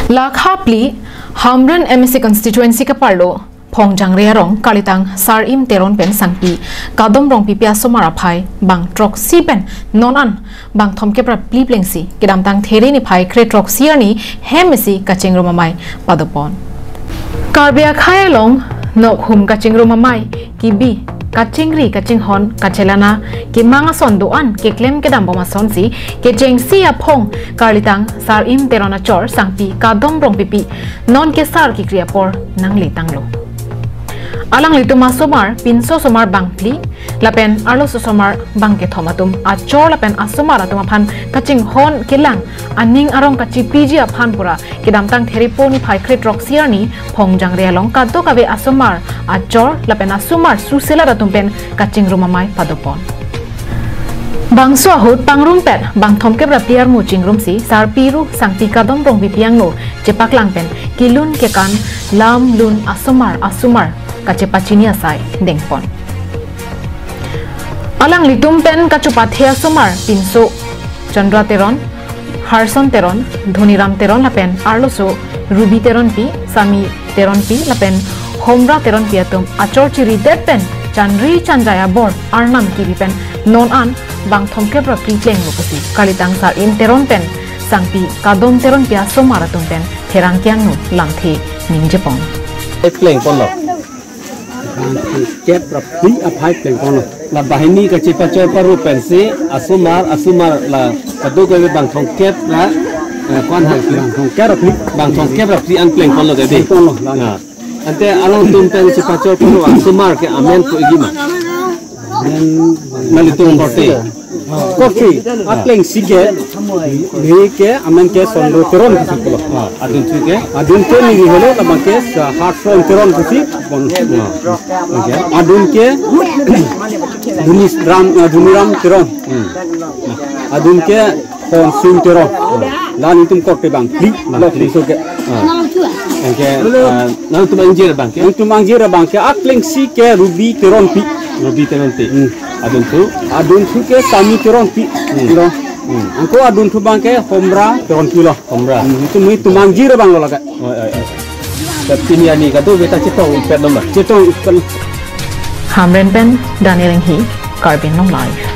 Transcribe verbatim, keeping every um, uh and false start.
Lakha phli Hamren M A C constituency kaparlo Phongjangre arong kalitang Sarim Teron pen Sangpi Kadom Rongpipi asomar aphai bang throksi pen non an bang thomkep ra phli plengsi kedamtang There niphai kre throksi arni hem isi kachingrum amei padopon. Karbi akhei along nokhum kachingrum amei kibi, kachingri kachinghon, kachelana kemang ason do-an keklem kedambom asonsi kechengsi aphong kalitang Sarim Teron achor Sangpi Kadom Rongpipi non ke sar kekri apor nangletanglo. Alanglitum asomar, pinso asomar bang phli lapen arloso asomar bang kethom atum achor lapen asomar atum aphan kachinghon kelang aning arong kachipiji aphan pura kedamtang There niphai kre throksi arni Phongjangre along kadokave asomar achor lapen asomar suselat atum pen kachingrum amei padopon. Bangso ahut pangrumpet bang thomkep ra phli armu chingrumsi sarpi ru Sangpi Kadom Rongpipi angno chepaklang pen kelun kekan lam lun asomar asomar kachepachini asai dengpon. Alanglitum pen kachopathe asomar pinso Chandra Teron, Harson Teron, Dhoniram Teron lapen arloso Ruby Teronpi, Sami Teronpi lapen Homra Teronpi atum achor chiridet pen chanri chanjai abor arnam kibi pen non an bang thomkep ra phli plenglo pusi kalitang Sarim Teron pen Sangpi Kadom Teronpi asomar atum pen therang kiang nu lamthe ningjepon. Plengponlo. Bang thomkep ra phli aphai plengponlo. La banghini kachepachor paru pensi asomar asomar la kadokave bang thomkep ra, eh, ko-an hal bang thomkep ra phli. Bang thomkep ra phli an plengponlo kadi. Plengponlo, la. Ya. Ante alangtum pen chepachor paru asomar ke amen ko-igi ma? Amen. Nanglitum korte. Korte, aplengsi ke, neli ke, amen ke Sondro Teron pusi pulo. Ah, adun thu ke? Adun ke neli helo, labang ke, sa, Harson Teron pusi pon. Ah, okay. Adun ke, Dhoniram, ah, Dhoniram Teron. Hmm. Adun ke, Honsing Teron. Lalitum korte bang phli, bang phli. Lok so ke. Ah. Okay, ah, nangtum angjir bang ke? Nangtum angjir bang ke, aplengsi ke Ruby Teronpi. Ruby Teronpi. Hmm. Adun thu? Adun thu ke Sami Teronpi. Hmm. Lo. Hmm. Anke adun thu bang ke Homra Teronpi lo. Homra. Hmm. Itum, itum angjir bang lo lake. Oh, oh, oh. Tapi pini ani kado beta chetong pet nomor. Chetong pet. Hamren pen Daniel Enghi, Karbi Anglong Live.